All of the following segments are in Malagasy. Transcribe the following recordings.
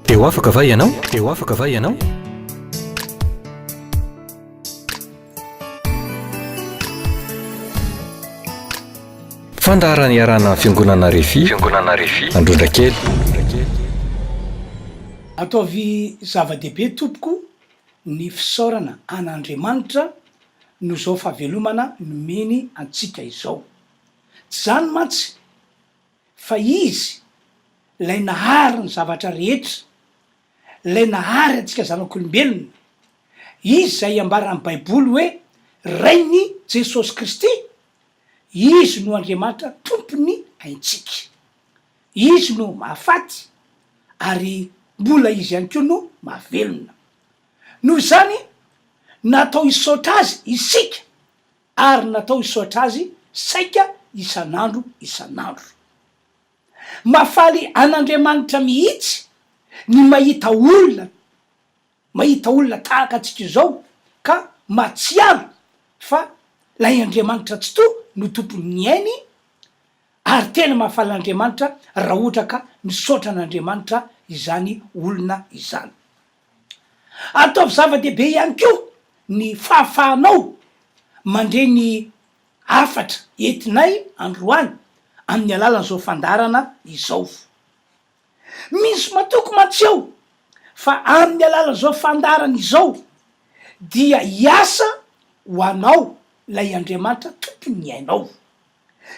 Dia ho afaka va ianao? Dia ho afaka va ianao? Fandaharana iarahana amin'ny Fiangonana Refi, Fiangonana Refi, Androndrakely. Ataovy zava-dehibe tompoko ny fisaorana an'Andriamanitra noho izao fahavelomana nomeny antsika izao. Tsy izany mantsy fa Izy Ilay nahary ny zavatra rehetra, Ilay nahary antsika zanak'olombelona, Izy izay ambaran'ny Baiboly hoe Rain'i Jesosy Kristy, Izy no Andriamanitra Tompon'ny aintsika. Izy no mahafaty ary mbola Izy ihany koa no mahavelona. Noho izany, natao hisaotra Azy isika ary natao hisaotra Azy saika isan'andro isan'andro. Mahafaly an'Andriamanitra mihitsy ny mahita olona mahita olona tahaka antsika izao ka mahatsiaro fa Ilay Andriamanitra Tsitoha no Tompon'ny ainy ary tena mahafaly an'Andriamanitra raha ohatra ka misaotra an'Andriamanitra izany olona izany. Ataovy zava-dehibe ihany koa ny fahafahanao mandre ny hafatra entinay androany amin'ny alalan'izao fandaharana izao. Misy matoky mantsy ao fa amin'ny alalan'izao fandaharana izao dia hiasa ho anao ilay Andriamanitra Tompon'ny ainao.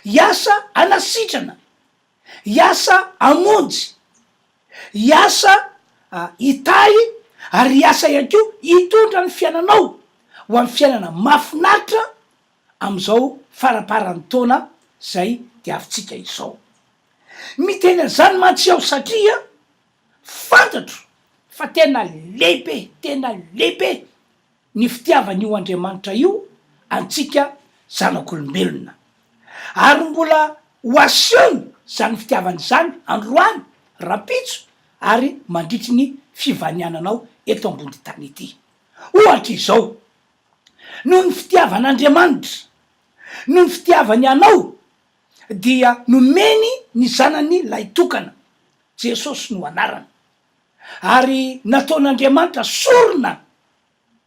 Hiasa hanasitrana, hiasa hamonjy, hiasa hitahy ary hiasa ihany koa hitondra ny fiainanao ho amin'ny fiainana mahafinaritra amin'izao faramparan'ny taona izay diavintsika izao. Miteny an'izany mantsy aho satria fantatro fa tena lehibe, tena lehibe ny fitiavan'io Andriamanitra io antsika zanak'olombelona. Ary mbola ho asehony izany fitiavana izany androany, rahampitso ary mandritry ny fivaniananao eto ambony tany ity. Ohatra izao, noho ny fitiavan'Andriamanitra, noho ny fitiavany anao dia nomeny ny Zanany lahitokana, Jesosy no anarany. Ary nataon'Andriamanitra sorona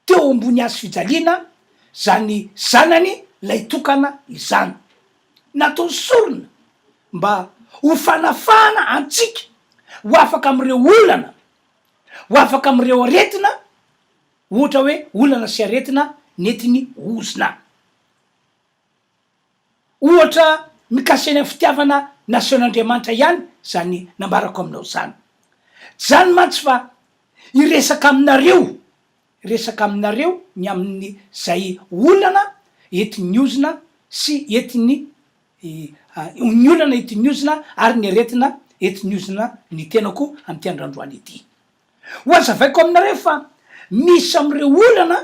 teo ambony hazo fijaliana zany Zanany lahitokana izany. Nataony sorona mba ho fanafahana antsika ho afaka amin'ireo olana, ho afaka amin'ireo aretina, ohatra hoe olana sy aretina nentin'ny ozona. Ohatra mikasika ny fitiavana nasehon'Andriamanitra ihany izany nambarako aminao izany. Tsy izany mantsy fa hiresaka aminareo, hiresaka aminareo ny amin'izay olana entin'ny ozona sy entin'ny ny olana entin'ny ozona ary ny aretina entin'ny ozona ny tenako amin'ity andro androany ity. Ho hazavaiko aminareo fa misy amin'ireo olana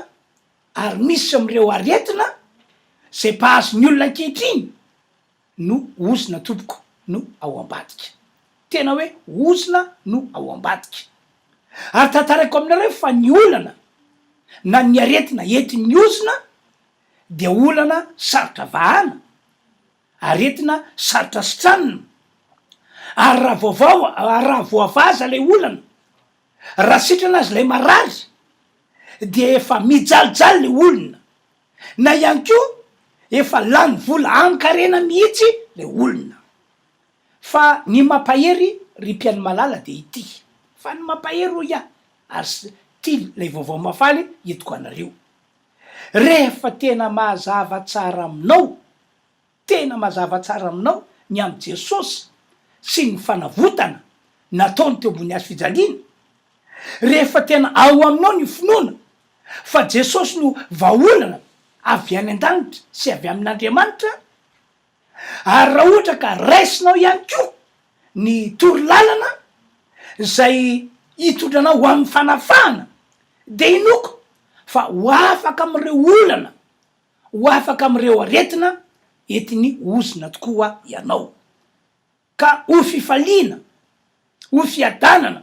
Ary misy amin'ireo aretina izay mpahazo ny olona ankehitriny no ozona tompoko no ao ambadika. Tena hoe ozona no ao ambadika. Ary tantaraiko aminareo fa ny olana na ny aretina entin'ny ozona dia olana sarotra vahana, aretina sarotra sitranina, ary raha vaovao ary raha voavaza ilay olana, raha sitrana aza ilay marary dia efa mijalijaly le olona na ihany koa efa lany vola an-karena mihitsy le olona. Fa ny mampahery ry mpihaino malala dia ity, fa ny mampahery hoy aho ary ity lay vaovao mahafaly entiko anareo, rehefa tena mazava tsara aminao Tena mazava tsara aminao ny amin'i Jesosy sy ny fanavotana nataony teo ambony hazo fijaliana, rehefa tena ao aminao ny finoana fa Jesosy no vahaolana avy any an-danitra sy avy amin'Andriamanitra, ary raha ohatra ka raisinao ihany koa ny torolalana izay hitondra anao ho amin'ny fanafahana, dia inoako fa ho afaka amin'ireo olana Ho afaka amin'ireo aretina entin'ny ozona tokoa ianao, ka ho fifaliana, ho fiadanana,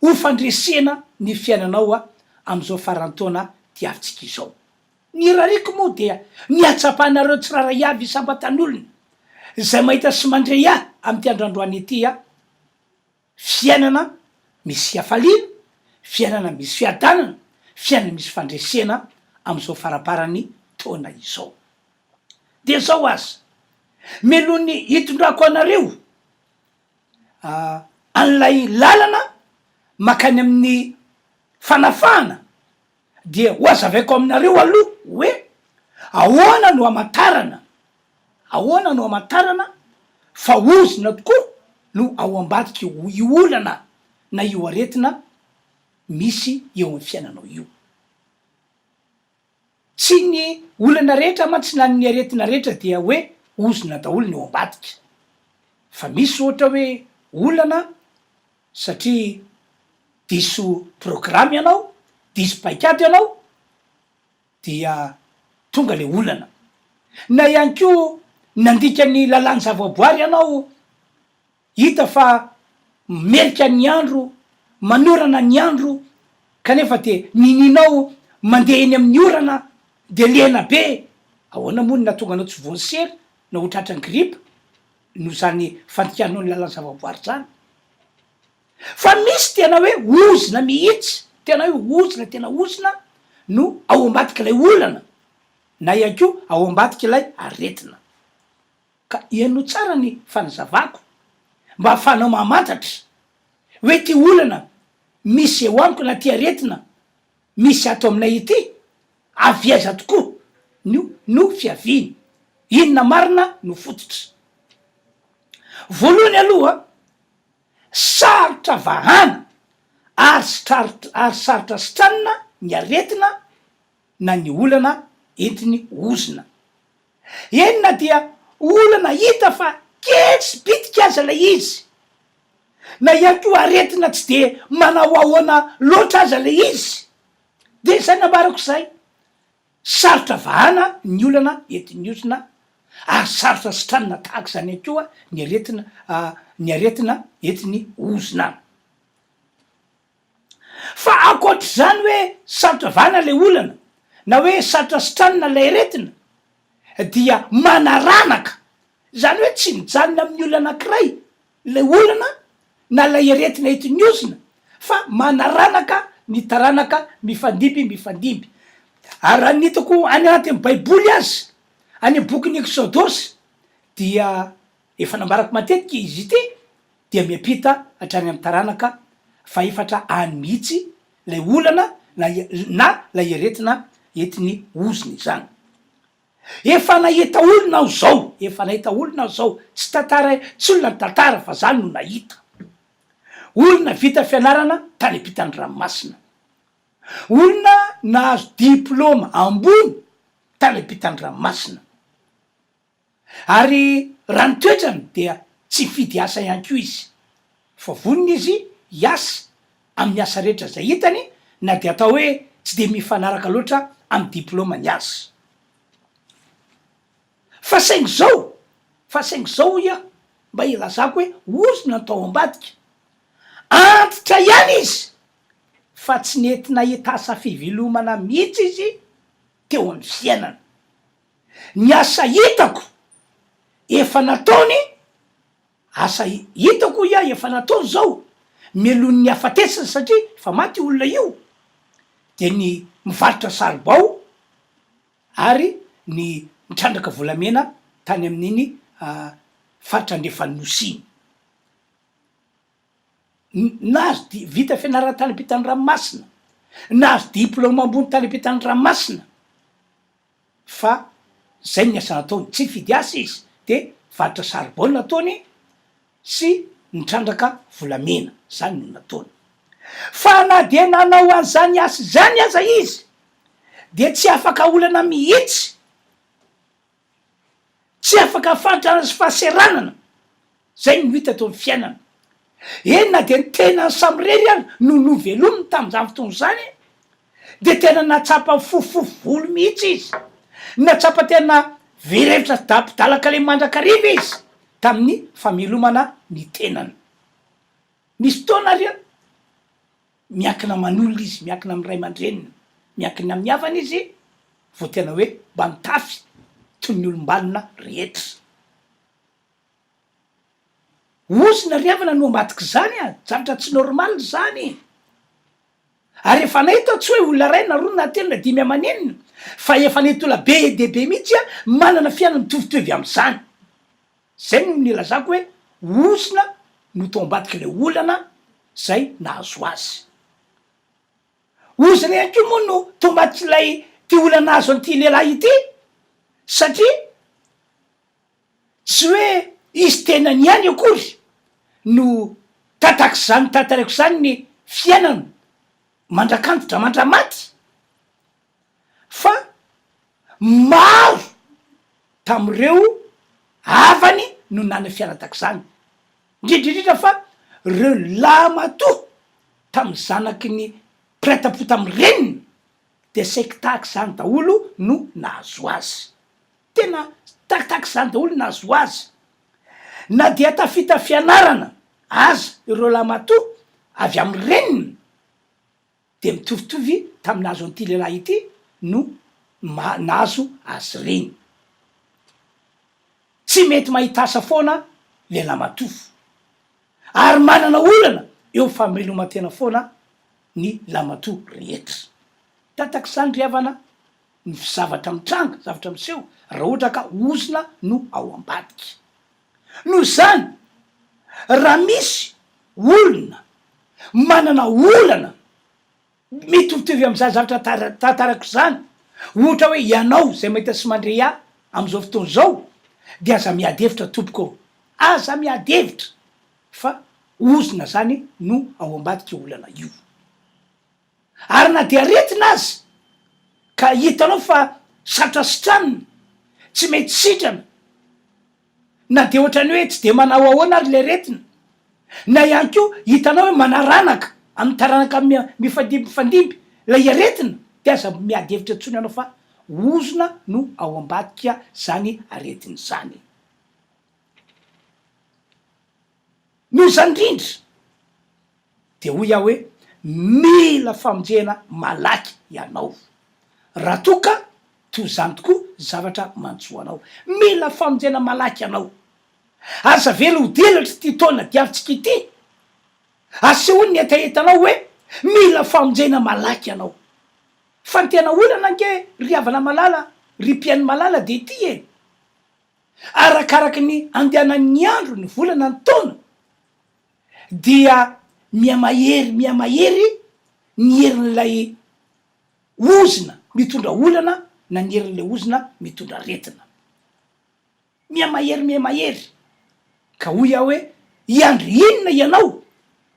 ho fandresena ny fiainanao amin'izao faran'ny taona diavintsika izao. Ny irariako moa dia ny hatsapanareo tsirairay avy isam-batan'olona izay mahita sy mandre ahy amin'ity andro androany ity, fiainana. misy hafaliana, fiainana misy fiadanana, fiainana misy fandresena amin'izao faramparan'ny taona izao. Dia izao aza, mialoha ny hitondrako anareo an'ilay lalana mankany amin'ny fanafahana dia hohazavaiko aminareo aloha hoe ahoana no hamantarana, ahoana no hamantarana fa ozona tokoa no ao ambadik'io io olana na io aretina misy eo amin'ny fiainanao io. Tsy ny olana rehetra mantsy na ny aretina rehetra dia hoe ozona daholo ny ao ambadika. Fa misy ohatra hoe olana satria diso programme ianao, diso paikady ianao dia tonga le olana. Na ihany koa nandika ny lalàn'ny zavaboary ianao, hita fa merika ny andro, manorana ny andro kanefa dia ninianao mandeha eny amin'ny orana dia lena be, ahoana moa no nahatonga anao tsy voan'ny sery na ho tratran'ny grippe? noho izany fandikanao ny lalàn'ny zavaboary izany. Fa misy tena hoe ozona mihitsy, tena hoe ozona, tena ozona no ao ambadik'ilay olana na ihany koa ao ambadik'ilay aretina. Ka henoy tsara ny fanazavako mba hahafahanao mamantatra hoe ity olana misy eo amiko na ity aretina misy ato aminay ity, avy aiza tokoa no no fiaviany, inona marina no fototra. Voalohany aloha, sarotra vahana ary ary sarotra sitranina ny aretina na ny olana entiny ozona. Eny na dia olana hita fa kely sy bitika aza ilay izy, na ihany koa aretina tsy dia manao ahoana loatra aza ilay izy, dia izay nambarako izay, sarotra vahana ny olana entin'ny ozona ary sarotra sitranina tahaka izany ihany koa ny aretina ny aretina entin'ny ozona. Fa ankoatr'izany hoe sarotra vahana ilay olana na hoe sarotra sitranina ilay aretina dia manaranaka, izany hoe tsy mijanona amin'ny olona anankiray ilay olana na ilay aretina entin'ny ozona fa manaranaka ny taranaka mifandimby mifandimby. Ary raha ny hitako any anatin'ny baiboly aza, any amin'ny bokin'ny Eksodosy dia efa nambarako matetika izy ity, dia miampita hatrany amin'ny taranaka fahefatra any mihitsy ilay olana na na ilay aretina entin'ny ozona izany. Efa nahita olona aho izao, efa nahita olona aho izao, tsy tantara, tsy olona nitantara fa za no nahita. Olona vita fianarana tany ampitan'ny ranomasina. Olona nahazo diploma ambony tany ampitan'ny ranomasina. Ary raha ny toetrany dia tsy hifidy asa ihany koa izy, fa vonona izy hiasa amin'ny asa rehetra izay hitany na dia atao hoe tsy dia mifanaraka loatra amin'ny diplaomany aza. Fa saingy izao, fa saingy izao hoy aho, mba hilazako hoe ozona ny tao ambadika. Antitra ihany izy, fa tsy nety nahita asa fivelomana mihitsy izy teo amin'ny fiainana. Ny asa hitako efa nataony, asa hitako hoy aho efa nataony zao, mialohan'ny hafatesany satria efa maty io olona io, dia ny mivarotra saribao ary ny mitrandraka volamena tany amin'iny faritra andrefan'ny nosy iny. Nahazo di- vita fianarana tany ampitan'ny ranomasina, nahazo diplaoma ambony tany ampitan'ny ranomasina. Fa zay ny asa nataony, tsy nifidy asa izy de varotra charbon nataony sy nitrandraka volamena, zany no nataony. Fa na dia nanao an'izany asa izany aza izy dia tsy afaka olana mihitsy. Tsy afaka fahantrana sy fahaseranana, zay no hita teo amin'ny fiainana. Eny na dia ny tenany samirery ary no novelominy tamin'izany fotoana izany dia tena nahatsapa fofofofo volo mihitsy izy, nahatsapa tena very hevitra sy dapidalaka le mandrakariva izy tamin'ny famelomana ny tenany. Nisy fotoana ary an! Miankina aman'olona izy, miankina amin'ny ray aman-dreniny, miankina amin'ny havany izy vao tena hoe mba mitafy toy ny olom-banona rehetra. Ozona ry havana no ambadik'izany a! Zavatra tsy normal izany. Ary efa nahita aho tsy hoe olona iray na roa na telo na dimy aman'enina fa efa nahita olona be dia be mihitsy aho manana fiainana mitovitovy amin'izany. Izay no nilazako hoe ozona no tao ambadik'ilay olana izay nahazo azy. Ozona ihany koa moa no tao ambadik'ilay ity olana nahazo an'ity lehilahy ity satria Tsy hoe izy tenany ihany akory no tatak'izany tantaraiko izany ny fiainana mandrak'antitra mandramaty fa maro tamin'ireo havany no nanana fiainana tak'izany, indrindra indrindra fa ireo lahimatoa tamin'ny zanaky ny mpiray tampo tamin'ny reniny dia saiky tahak'izany daholo no nahazo azy. Tena takitaky izany daholo nahazo azy. Na dia tafita fianarana aza ireo lahimatoa avy amin'ny reniny dia mitovitovy tamin'ny nahazo an'ity lehilahy ity no nahazo azy ireny. Tsy mety mahita asa foana ilay lahimatoa ary manana olana eo fameloman-tena foana ny lahimatoa rehetra. Tatak'izany ry havana ny zavatra mitranga, zavatra miseho, raha ohatra ka ozona no ao ambadika. Noho izany, raha misy olona manana olana mitovitovy amin'izany zavatra tantarako izany, ohatra hoe ianao izay mahita sy mandre ahy amin'izao fotoana izao, dia aza miady hevitra tompoko ô! Aza miady hevitra fa ozona izany no ao ambadika io olana io. Ary na dia aretina aza ka hitanao fa sarotra sitranina, tsy mety sitrana, na dia ohatran'ny hoe tsy dia manao ahoana ary ilay aretina, na ihany koa hitanao hoe manaranaka amin'ny taranaka mifandimby mifandimby ilay aretina dia aza miady hevitra intsony ianao fa ozona no ao ambadika izany aretina izany. Noho izany indrindra Dia hoy aho hoe, Mila famonjena malaky ianao, raha toa ka toy izany tokoa zavatra manjo anao. Mila famonjena malaky ianao. Aza avela ho dilatra ity taona diavintsika ity. Asehoy ny hetahetanao hoe mila famonjena malaky ianao. Fa ny tena olana ange ry havana malala, ry mpihaino malala dia ity e! Arakaraky ny andehanan'ny andro, ny volana, ny taona, dia mihamahery mihamahery ny herin'ilay ozona mitondra olana na ny herin'ilay ozona mitondra aretina. Mihamahery mihamahery. Ka hoy aho hoe, hiandry inona ianao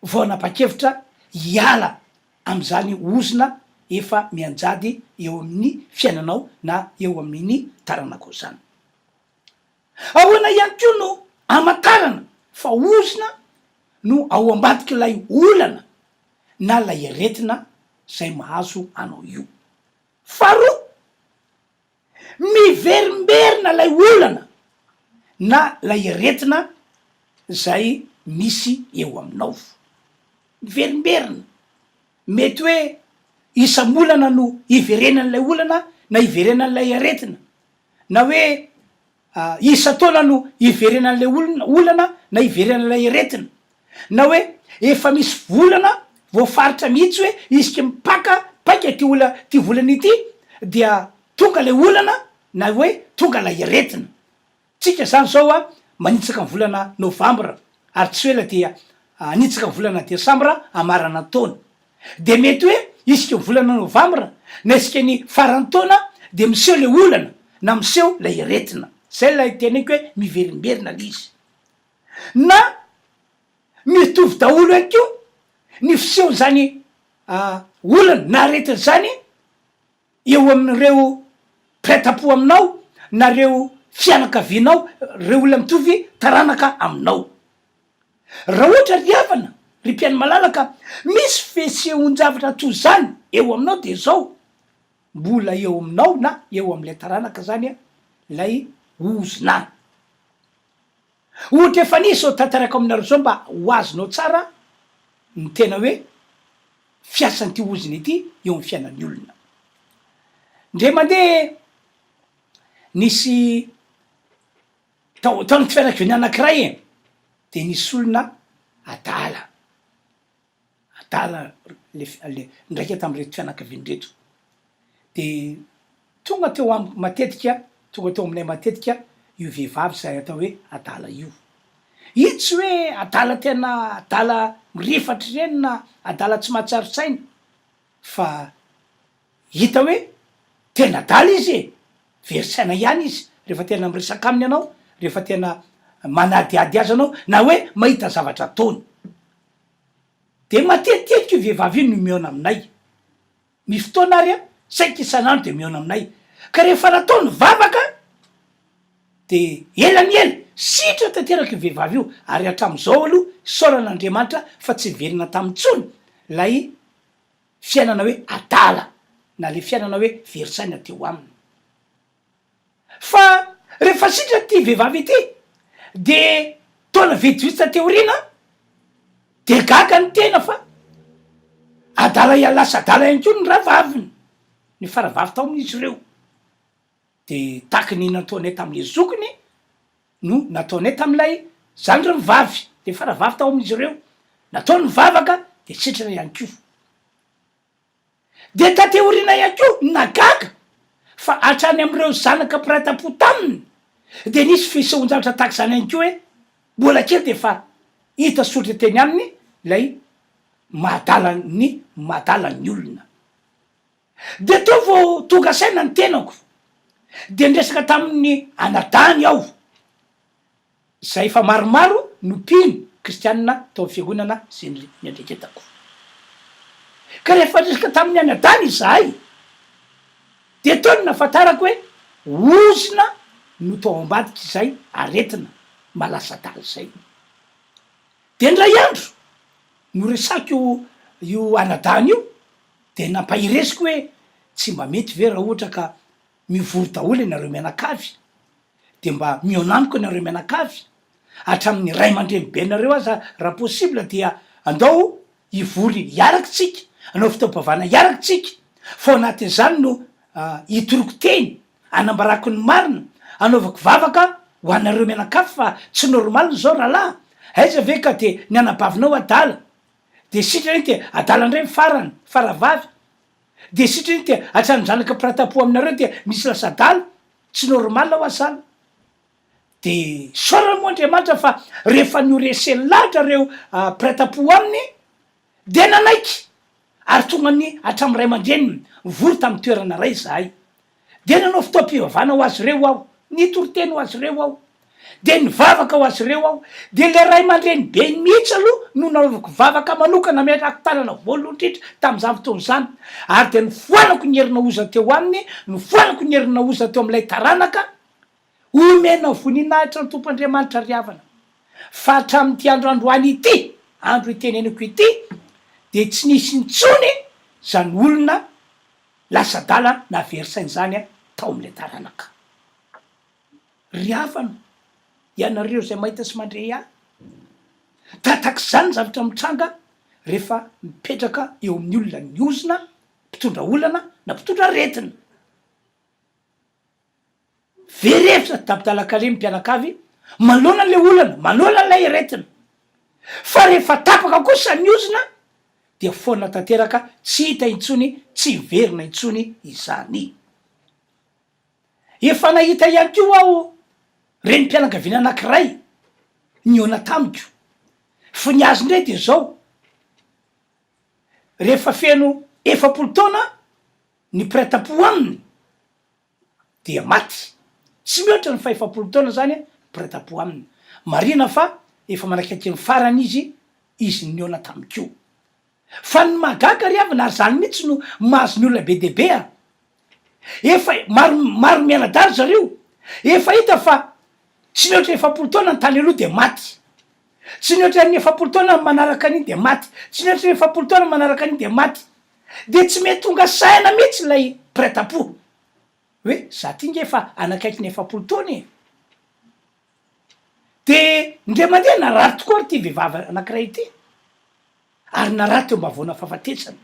vao hanapa-kevitra hiala amin'izany ozona efa mianjady eo amin'ny fiainanao na eo amin'ny taranakao izany? Ahoana ihany koa no amantarana fa ozona no ao ambadik'ilay olana na ilay aretina izay mahazo anao io? Faharoa, miverimberina ilay olana na ilay aretina izay misy eo aminao. Miverimberina. Mety hoe isam-bolana no iverenan'ilay olana na iverenan'ilay aretina. Na hoe isan-taona no iverenan'ilay olona olana na iverenan'ilay aretina. Na hoe efa misy volana voafaritra mihitsy hoe isaky mipaka paika ity ola ity volana ity dia tonga ilay olana na hoe tonga ilay aretina. Tsika zany zao a manitsaka ny volana novambra ary tsy ho ela dia hanitsaka ny volana desambra hamarana ny taona. Dia mety hoe isika ny volana novambra na isika ny faran'ny taona dia miseho ilay olana na miseho ilay aretina. Zay ilay teneniko hoe miverimberina ilay izy. Na mitovy daholo ihany koa ny fisehon'izany olana na aretina izany eo amin'ireo mpiray tampo aminao na ireo fianakavianao, ireo olona mitovy taranaka aminao. Raha ohatra ry havana, ry mpihaino malala ka misy fisehoan-javatra toy izany eo aminao dia izao, mbola eo aminao na eo amin'ilay taranaka izany ilay ozona. Ohatra efa nisy izao tantaraiko aminareo izao mba ho azonao tsara ny tena hoe fiasan'ity ozona ity eo amin'ny fiainan'ny olona. Indray mandeha nisy tao tao anaty fianakaviana anankiray e. de nisy olona adala, adala le le niraika tamin'ireto fianakaviana ireto, de tonga teo amiko matetika, tonga teo aminay matetika io vehivavy izay atao hoe adala io. Io tsy hoe adala tena adala mirifatra ireny na adala tsy mahatsiaro saina fa Hita hoe tena adala izy e! Very saina ihany izy rehefa tena miresaka aminy ianao, rehefa tena manadihady azy ianao, na hoe mahita zavatra ataony. Dia matetitetika io vehivavy io no mihaona aminay. Misy fotoana ary an, saika isan'andro dia mihaona aminay. Ka rehefa natao ny vavaka dia ela ny ela, sitrana tanteraka io vehivavy io, ary hatramin'izao aloha isaorana Andriamanitra fa tsy niverina taminy intsony ilay fiainana hoe adala na le fiainana hoe very saina teo aminy. Fa rehefa sitrana ity vehivavy ity de taona vitsivitsy taty aoriana de gaga ny tena fa adala ihany lasa adala ihany koa ny rahavaviny, ny faravavy tao amin'izy ireo. De tahaky ny nataonay tamle zokiny no nataonay tamin'ilay zandriny vavy, le faravavy tao amin'izy ireo, natao ny vavaka de sitrana ihany koa. De taty aoriana ihany koa ny nahagaga fa hatrany amin'ireo zanaka mpiray tampo taminy de nisy fisehoan-javatra tahaka izany ihany koa hoe mbola kely de efa hita soritra teny aminy ilay maha-adala ny maha-adala ny olona. Dia teo vao tonga saina ny tenako, dia niresaka tamin'ny anadahiny aho, izay efa maromaro no mpino kristianina tao amin'ny fiangonana izay niandraiketako. Ka rehefa niresaka tamin'ny anadahiny izahay, dia teo no nahafantarako hoe ozona no tao ambadik'izay aretina malasa-dala izay. Dia indray andro, noresahiko io anadahiny io, Dia nampahereziko hoe tsy mba mety ve raha ohatra ka mivory daholo ianareo mianakavy, dia mba mihaona amiko ianareo mianakavy, hatramin'ny ray aman-drenibenareo aza raha possible dia andao hivory hiaraka tsika, hanao fitaom-pivavahana hiaraka tsika, fa ao anatin'izany no hitoriko teny, hanambarako ny marina, hanaovako vavaka ho anareo mianakavy fa tsy normal izao rahalahy, aiza ve ka dia ny anabavinao adala, De sitrana iny de adala ndray ny farany, faravavy, de sitrana iny de hatrany zanaka mpiratapo aminareo dia misy lasa adala, tsy normal hoa zany. De isaorana moa Andriamanitra fa rehefa noreseny lahatra reo mpiratapo aminy de nanaiky ary tonga ny hatramin'ny ray aman-dreniny, nivory tamin'ny toerana iray izahay. Dia nanao fotoam-pivavahana ho azy ireo aho, nitory teny ho azy ireo aho, dia nivavaka ho azy ireo aho, dia ilay ray aman-drenibeny mihitsy aloha no nanaovako vavaka manokana nametrahako tanana voalohany indrindra tamin'izany fotoana izany, ary dia nofoanako ny herina oza teo aminy, nofoanako ny herina oza teo amin'ilay taranaka, omena voninahitra ny Tompo Andriamanitra ry havana, fa hatramin'ity andro androany ity, andro itenenako ity, dia tsy nisy intsony izany olona Lasa adala na very saina izany tao amin'ilay taranaka. Ry havana, ianareo izay mahita sy mandre ahy, tahataka izany ny zavatra mitranga rehefa mipetraka eo amin'ny olona ny ozona, mpitondra olana na mpitondra aretina. Very hevitra Dabdalakarim mpianakavy manoloana an'ilay olana, manoloana an'ilay aretina. Fa rehefa tapaka kosa ny ozona dia foana tanteraka, tsy hita intsony, tsy miverina intsony izany. Efa nahita ihany koa aho renim-pianakaviana anankiray nihaona tamiko. Fa ny azy indray dia izao, rehefa feno 40 taona ny mpiray tampo aminy, dia maty. Tsy mihoatra ny fahefapolo taona izany ny mpiray tampo aminy. Marihina fa efa manakaiky ny farany izy, izy nihaona tamiko. Fa ny mahagaga ry havana, ary izany mihitsy no mahazo ny olona be dia be an! Efa maro maro mianadahy ry zareo, efa hita fa tsy mihoatra 40 taona ny tany aloha dia maty. Tsy mihoatra ny 40 taona ny manaraka an'iny dia maty. Tsy mihoatra ny 40 taona ny manaraka an'iny dia maty. Dia tsy mety tonga saina mihitsy ilay mpiray tampo hoe za ty nge efa anakaiky ny 40 taona e! Dia indray mandeha narary tokoa ary ity vehivavy anankiray ity, ary narary teo am-bavoana fahafatesana.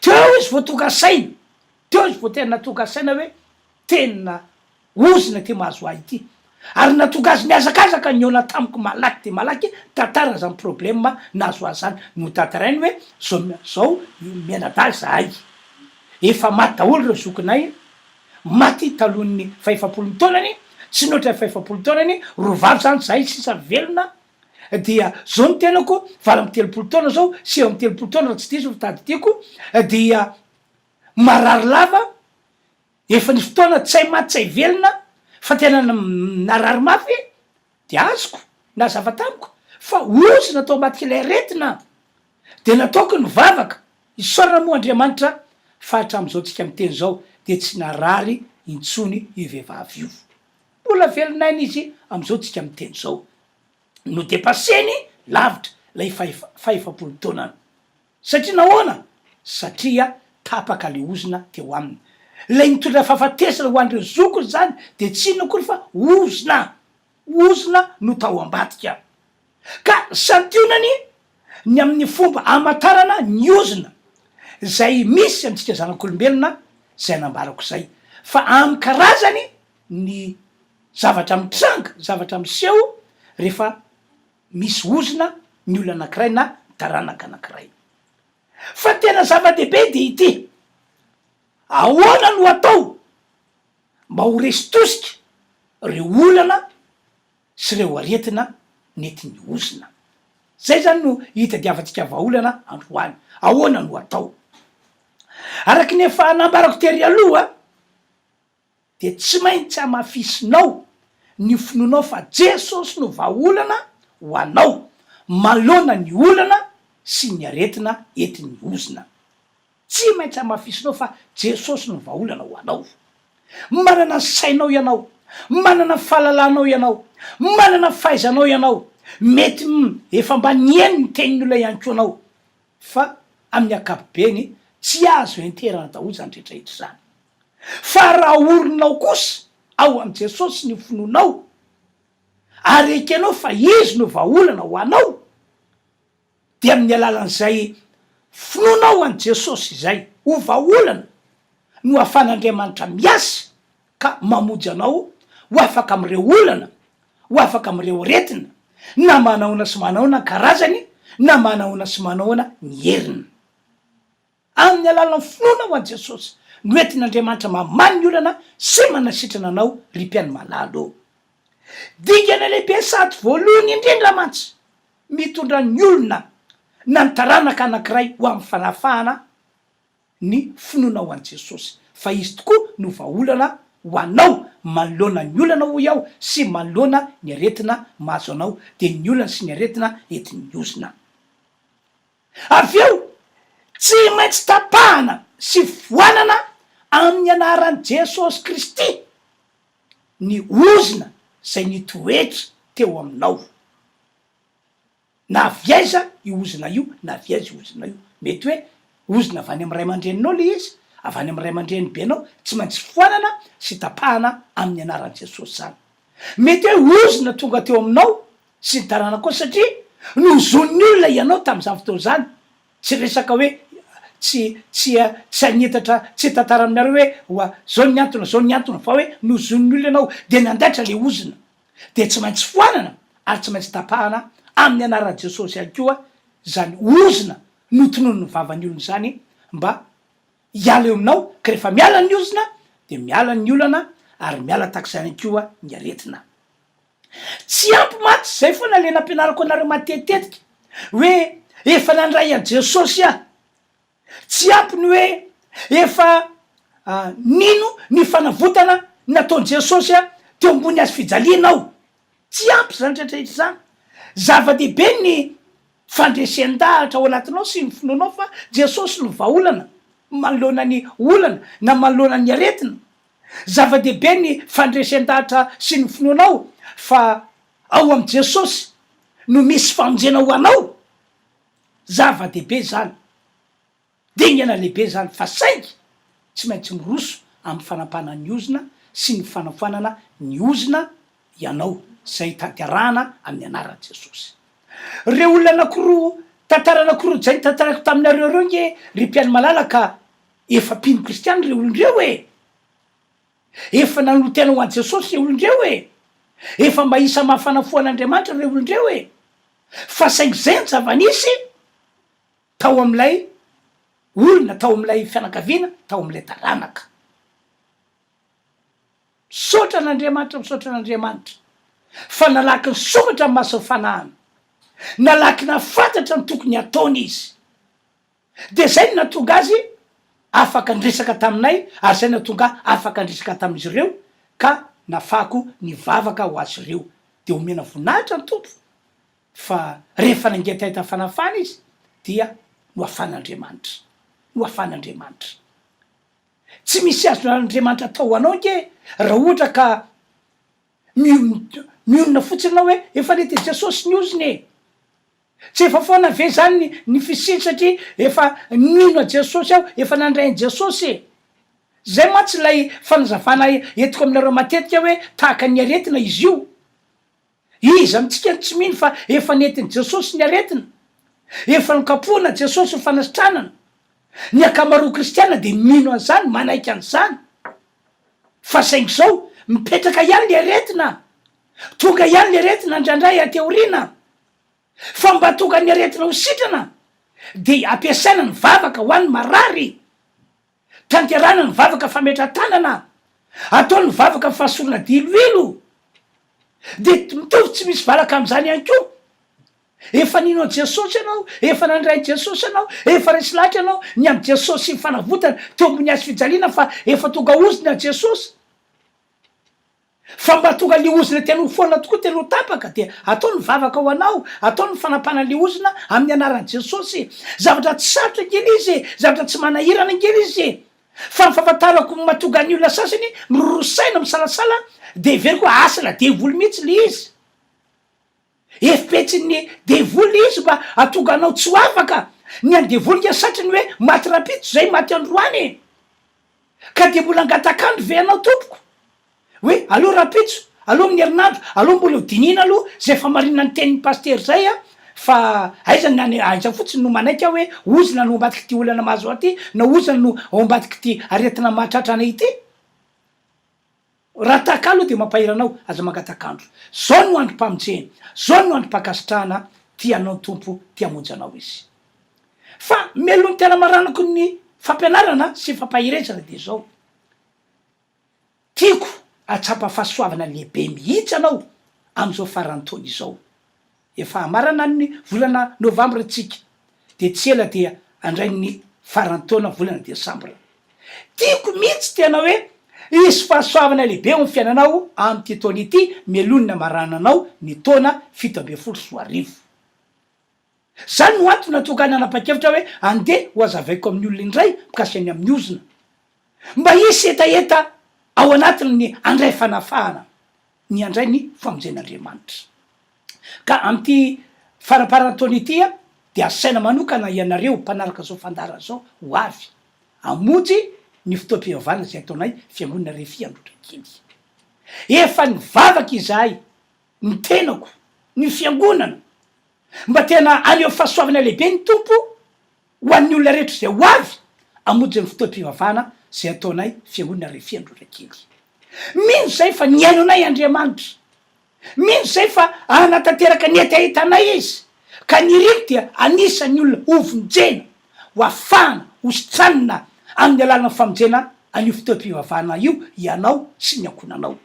Teo izy vao tonga saina, teo izy vao tena tonga saina hoe tena ozona ity mahazo ahy ity. Ary nahatonga azy nihazakazaka nihaona tamiko malaky dia malaky nitantara izany problème nahazo azy izany. Notantarainy hoe zao zao mianadahy izahay. Efa maty daholo ireo zokinay, maty talohan'ny fahefapolo taonany, tsy nihoatra ny fahefapolo taonany, roa vavy izany izahay sisa velona, dia zao ny tenako, 38 taona zao, 39 taona raha tsy diso ny fitadidiako, dia marary lava, efa nisy fotoana tsy hay maty tsy hay velona fa tena narary mafy, dia azoko, nazava tamiko fa ozona tao ambadik'ilay aretina, dia nataoko ny vavaka, isaorana moa Andriamanitra fa hatramin'izao tsika miteny izao dia tsy narary intsony io vehivavy io. Mbola velon'aina izy amin'izao tsika miteny izao. No-depasser-ny lavitra ilay fahefapolo taonany. Satria nahoana? Satria tapaka ilay ozona teo aminy. Ilay nitondra fahafatesana ho an'ireo zokiny izany dia tsy inona akory fa ozona. Ozona no tao ambadika. Ka santionany ny amin'ny fomba hamantarana ny ozona izay misy amintsika zanak'olombelona izay nambarako izay. Fa amin'ny karazany ny zavatra mitranga, zavatra miseho rehefa misy ozona ny olona anankiray na ny taranaka anankiray. Fa ny tena zava-dehibe dia ity, ahoana no atao mba ho resy tosika ireo olana sy ireo aretina nentin'ny ozona? Izay izany no hitadiavantsika vahaolana androany, ahoana no atao? Araka ny efa nambarako tery aloha, dia tsy maintsy hamafisinao ny finoanao fa Jesosy no vahaolana ho anao manoloana ny olana sy ny aretina entin'ny ozona. Tsy maintsy hamafisinao fa Jesosy no vahaolana ho anao. Manana ny sainao ianao, manana ny fahalalanao ianao, manana ny fahaizanao ianao, mety efa mba nihaino ny tenin'ny olona ihany koa ianao, fa amin'ny ankapobeny tsy azo enterana daholo izany rehetra rehetra izany. Fa raha aorinao kosa ao amin'i Jesosy ny finoanao, ary ekenao fa Izy no vahaolana ho anao, dia amin'ny alalan'izay finoanao an'i Jesosy izay ho vahaolana no ahafahan'Andriamanitra miasa ka mamonjy anao ho afaka amin'ireo olana, ho afaka amin'ireo aretina, na manahoana sy manahoana ny karazany, na manahoana sy manahoana ny heriny. Amin'ny alalan'ny finoana ho an'i Jesosy no entin'Andriamanitra mamaly ny olana sy manasitrana anao ry mpihaino malala ô. Dingana lehibe sady voalohany indrindra mantsy mitondra ny olona na ny taranaka anankiray ho amin'ny fanafahana ny finoana ho an'i Jesosy fa Izy tokoa no vahaolana ho anao manoloana ny olana hoy aho sy manoloana ny aretina mahazo anao dia ny olana sy ny aretina entin'ny ozona. Avy eo, tsy maintsy tapahana sy foanana amin'ny anaran'i Jesosy Kristy ny ozona izay nitoetra teo aminao. Na avy aiza io ozona io, na avy aiza io ozona io. Mety hoe ozona avy any amin'ny ray aman-dreninao ilay izy, avy any amin'ny ray aman-drenibenao, tsy maintsy foanana sy tapahana amin'ny anaran'i Jesosy izany. Mety hoe ozona tonga teo aminao sy ny taranakao satria nozonin'ny olona ianao tamin'izany fotoana izany, tsy resaka hoe tsy tsy tsy hanitatra tsy hitantara aminareo hoe oa zao ny antony zao ny antony fa hoe nozonin'ny olona ianao dia nandaitra le ozona dia tsy maintsy foanana ary tsy maintsy tapahana amin'ny anaran'i Jesosy ihany koa izany ozona notononin'ny vavan'ny olona izany mba hiala eo aminao ka rehefa miala ny ozona dia miala ny olana ary miala tahak'izany ihany koa ny aretina. Tsy ampy mantsy, zay foana le nampianarako anareo matetitetika hoe efa nandray an'i Jesosy aho, tsy ampy ny hoe efa nino ny fanavotana nataon'i Jesosy teo ambony hazo fijaliana aho, tsy ampy zany retraretra zany, zava-dehibe ny fandresen-dahatra ao anatinao sy ny finoanao fa Jesosy no vahaolana manoloana ny olana na manoloana ny aretina, Zava-dehibe ny fandresen-dahatra sy ny finoanao fa ao amin'i Jesosy no misy famonjena ho anao. Zava-dehibe izany. Dingana lehibe izany fa saingy tsy maintsy miroso amin'ny fanampana ny ozona sy ny fanafoanana ny ozona ianao izay tanterahana amin'ny anaran'i Jesosy. Ireo olona anankiroa, tantara anankiroa izay notantaraiko taminareo ireo nge ry mpihaino malala ka Efa mpino kristiana ireo olona ireo e! Efa nanolo-tena ho an'i Jesosy ireo olona ireo e! Efa mba isan'ny mahafana fo an'Andriamanitra ireo olona ireo e! Fa saingy izay ny zava-nisy tao amin'ilay olona, tao amin'ilay fianakaviana, tao amin'ilay taranaka. Misaotra an'Andriamanitra, misaotra an'Andriamanitra fa nalaky nisokatra ny mason'ny fanahiny, nalaky nahafantatra ny tokony hataony izy. Dia izay no nahatonga azy afaka niresaka taminay ary izay nahatonga ahy afaka niresaka tamin'izy ireo ka nafahako nivavaka ho azy ireo. Dia omena voninahitra ny Tompo fa rehefa nangetaheta fanafahana izy dia nohafan'Andriamanitra. Nohafan'Andriamanitra. Tsy misy azon'Andriamanitra atao ho anao ange raha ohatra ka mionona fotsiny ianao hoe efa nentin'i Jesosy ny ozona e! Tsy efa foana ve zany ny fisiany satria efa nino an'i Jesosy aho, efa nandray an'i Jesosy e! Zay mantsy ilay fanazavana entiko aminareo matetika hoe tahaka ny aretina izy io. Iza amintsika no tsy mino fa efa nentin'i Jesosy ny aretina? Efa nokapohina Jesosy ho fanasitranana? Ny ankamaroan'ny kristiana dia mino an'izany, manaiky an'izany. Fa saingy izao, mipetraka ihany le aretina. Tonga ihany le aretina indraindray aty aoriana. Fa mba tonga ny aretina ho sitrana dia ampiasaina ny vavaka ho an'ny marary. Tanterahina ny vavaka fametra-tanana. Atao ny vavaka fahasorana diloilo. Dia mitovy tsy misy valaka amin'izany ihany koa. Efa nino an'i Jesosy ianao, efa nandray an'i Jesosy ianao, efa resy lahatra ianao ny amin'i Jesosy sy ny fanavotana teo ambony hazo fijaliana fa efa tonga ozona Jesosy. Fa mba tonga le ozona tena ho foana tokoa, tena ho tapaka dia atao ny vavaka ho anao, atao ny fanapahana le ozona amin'ny anaran'i Jesosy. Zavatra tsy sarotra ange le izy e, zavatra tsy manahirana ange le izy e. Fa ny fahafantarako ny mahatonga ny olona sasany miroro saina, misalasala dia heveriko hoe asana devoly mihitsy le izy. Hevi-petsin'ny devoly le izy mba hahatonga anao tsy ho afaka. Ny an'ny devoly nge satriny hoe maty rahampitso zay maty androany e. Ka dia mbola angatak'andro ve ianao tompoko? Hoe aleo rahampitso, aleo amin'ny herinandro, aleo mbola ho dinihina aloha izay famarinan'ny tenin'ny pasitera izay a, fa aiza ny any, aiza fotsiny no manaiky aho hoe ozona no ambadik'ity olana mahazo ahy ity, na ozona no ao ambadik'ity aretina mahatratra anay ity? Raha tahaka ahy aloha dia mampahery anao, aza mangatak'andro. Zao no androm-pamonjena, zao no androm-pankasitrahana, tia anao ny Tompo, tia hamonjy anao Izy. Fa mialoha ny tena hamaranako ny fampianarana sy fampaherezana dia izao, tiako hahatsapa fahasoavana lehibe mihitsy ianao amin'izao faran'ny taona izao. Efa hamarana ny volana novambra tsika dia tsy ela dia handray ny faran'ny taona volana desambra. Tiako mihitsy tena hoe hisy fahasoavana lehibe eo amin'ny fiainanao amin'ity taona ity mialoha ny namarananao ny taona 2017. Izany no antony nahatonga ahy nanapa-kevitra hoe andeha ho hazavaiko amin'ny olona indray mikasika ny amin'ny ozona. Mba hisy hetaheta ao anatiny ny handray fanafahana, ny handray ny famonjen'Andriamanitra. Ka amin'ity faramparan'ny taona ity dia asaina manokana ianareo mpanaraka izao fandaharana izao ho avy hamonjy ny fotoam-pivavahana izay ataonay Fiangonana Refi Androtrakely. Efa nivavaka izahay, ny tenako, ny Fiangonana, mba tena haneho fahasoavana lehibe ny Tompo ho an'ny olona rehetra izay ho avy hamonjy ny fotoam-pivavahana izay ataonay Fiangonana Refi Androtrakely. Mino izahay fa nihaino anay Andriamanitra. Mino izay fa hanatanteraka ny hetahetanay Izy, ka ny iriko dia anisan'ny olona hovonjena, ho afahana, hositranina amin'ny alalan'ny famonjena an'io fotoam-pivavahana io ianao sy ny ankohonanao.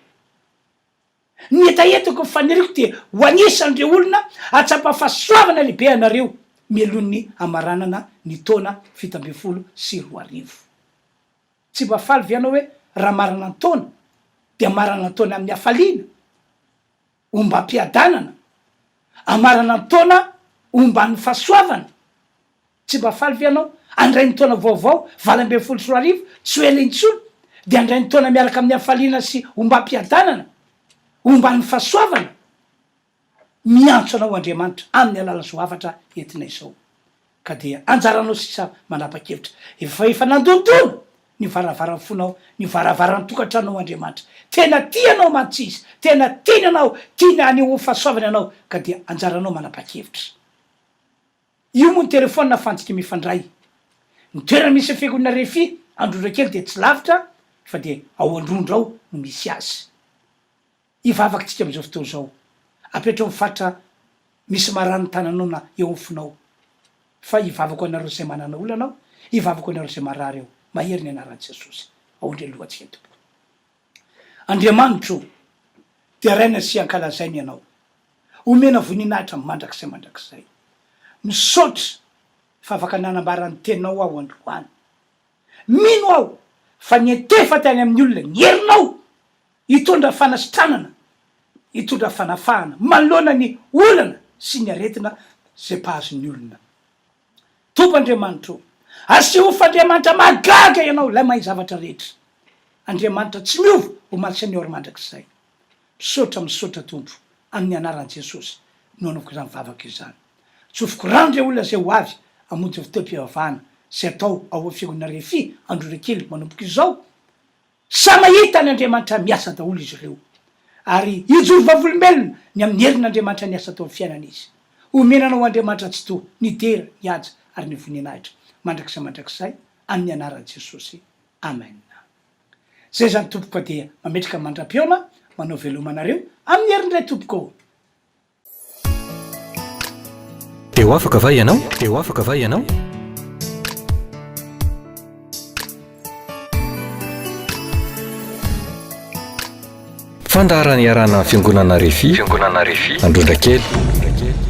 Ny hetahetako, ny faniriako dia ho anisan'ireo olona hahatsapa fahasoavana lehibe ianareo mialoha ny hamaranana ny taona 2017. Tsy mba faly ve ianao hoe raha marana ny taona dia marana ny taona amin'ny hafaliana, ombam-piadanana, amarana ny taona omban'ny fahasoavana? Tsy mba faly ve ianao handray ny taona vaovao 2018 tsy ho ela intsony dia handray ny taona miaraka amin'ny hafaliana sy ombam-piadanana, omban'ny fahasoavana? Miantso anao Andriamanitra amin'ny alalan'izao hafatra entina izao. Ka dia anjaranao sisa manapa-kevitra. Efa efa nandondona ny varavaran'ny fonao, ny varavaran'ny tokantranonao Andriamanitra. Tena tia anao mantsy Izy, tena tiany anao, tiany hanehoany fahasoavana ianao, ka dia anjaranao manapa-kevitra. Io moa ny telefaonina ahafahantsika mifandray. Ny toerana misy ny fiangonana Refi Androndrakely dia tsy lavitra fa dia ao Androndra ao no misy azy. Hivavaka tsika amin'izao fotoana izao. Apetraho ny faritra misy marary ny tananao na eo amin'ny fonao. Fa hivavaka ho anareo izay manana olana aho, hivavaka ho anareo izay marary aho. Mahery ny anaran'i Jesosy. Aondre lohantsika tompoko. Andriamanitro o, deraina sy ankalazaina Ianao. Omena voninahitra mandrakizay mandrakizay. Misaotra fa afaka nanambara ny teninao aho androany. Mino aho fa niantefa tany amin'ny olona ny herinao hitondra fanasitranana, hitondra fanafahana manoloana ny olana sy ny aretina izay mpahazo ny olona. Tompo Andriamanitro o, asehoy fa Andriamanitra mahagaga Ianao, Ilay mahay zavatra rehetra. Andriamanitra tsy miova, omaly sy anio ary mandrakizay. Misaotra, misaotra Tompo, amin'ny anaran'i Jesosy no anaovako izany vavaka izany. Tsofiko rano ireo olona izay ho avy hamonjy ny fotoam-pivavahana izay atao ao amin'ny fiangonana Refi Androrakely manomboka izao. Samy mahita an' Andriamanitra miasa daholo izy ireo, ary hijoro vavolombelona ny amin'ny herin' Andriamanitra niasa tao amin'ny fiainany izy. Omena anao Andriamanitra Tsitoha ny dera, ny haja ary ny voninahitra mandrakizay mandrakizay amin'ny anaran'i Jesosy. Amen. Zay zany tompoko fa dia mametraka mandra-pihaona, manao veloma anareo amin'ny heriny indray tompoko ô. Dia ho afaka va ianao? Dia ho afaka va ianao? Fandaharana iarahana amin'ny Fiangonana Refi, Fiangonana Refi, Androndrakely.